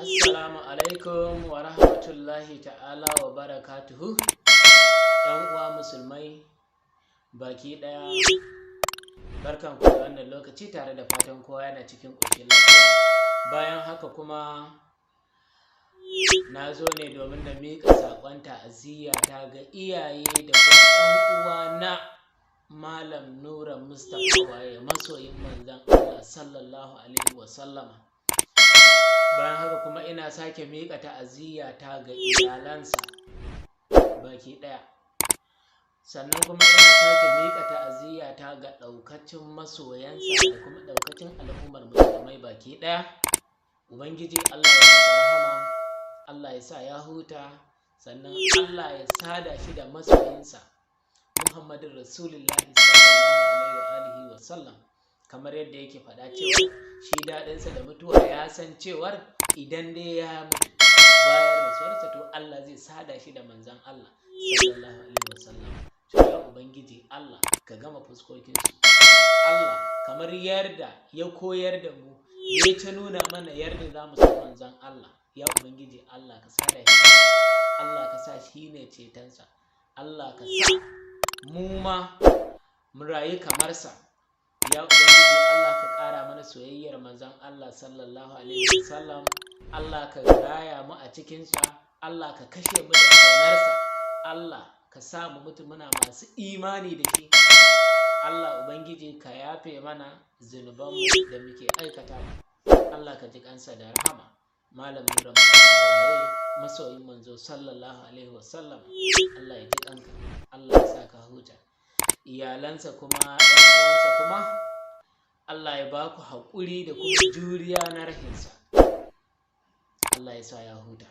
Assalamu alaikum wa rahmatullahi ta'ala wa barakatuhu. ‘Yan uwa musulmai baki ɗaya, barkan ku da wannan lokaci, tare da fatan kowa yana cikin ƙoshin lafiya. Bayan haka kuma, na zo ne domin na miƙa saƙon ta'aziyya ta ga iyaye da kuma ‘yan uwa na Malam Nura Mustapha Waye, masoyin manzon Allah sallallahu alaihi wa sallama. Bayan haka kuma, ina sake miƙa ta'aziyya ta ga iyalansa baki ɗaya. Sannan kuma ina sake miƙa ta'aziyya ta ga ɗaukacin masoyansa da kuma ɗaukacin al'ummar musulmai baki ɗaya. Ubangiji Allah ya masa rahama, Allah ya sa ya huta, sannan Allah ya sada shi da masoyinsa Muhammadin Rasulullahi sallallahu alaihi wa alihi wa sallam. Kamar yadda yake faɗa cewa shi daɗinsa da mutuwa, ya san cewar idan dai ya mutu, bayan rasuwarsa to Allah zai sada shi da manzon Allah sallallahu alaihi wa sallam. To ya Ubangiji Allah, ka gama fuskokinsu. Allah, kamar yarda ya koyar da mu, ya ta nuna mana yarda za mu san manzon Allah, ya Ubangiji Allah, ka sada shi. Allah ka sa shi ne cetonsa. Allah ka sa mu ma mu rayu kamar sa. Ya Ubangiji Allah, ka ƙara mana soyayyar manzon Allah sallallahu alaihi wasallam. Allah ka raya mu a cikinsa. Allah ka kashe mu da ƙaunarsa. Allah ka sa mu mutu muna masu imani da shi. Allah Ubangiji, ka yafe mana zunubanmu da muke aikata. Allah ka ji kansa da rahama, Malam Nura Waye, masoyin manzo sallallahu alaihi wasallam. Allah ya ji kanka, Allah ya sa ka huta. Iyalansa kuma, ɗan uwansa kuma, Allah ya ba ku haƙuri da kuma juriya na rashinsa. Allah ya sa ya huta.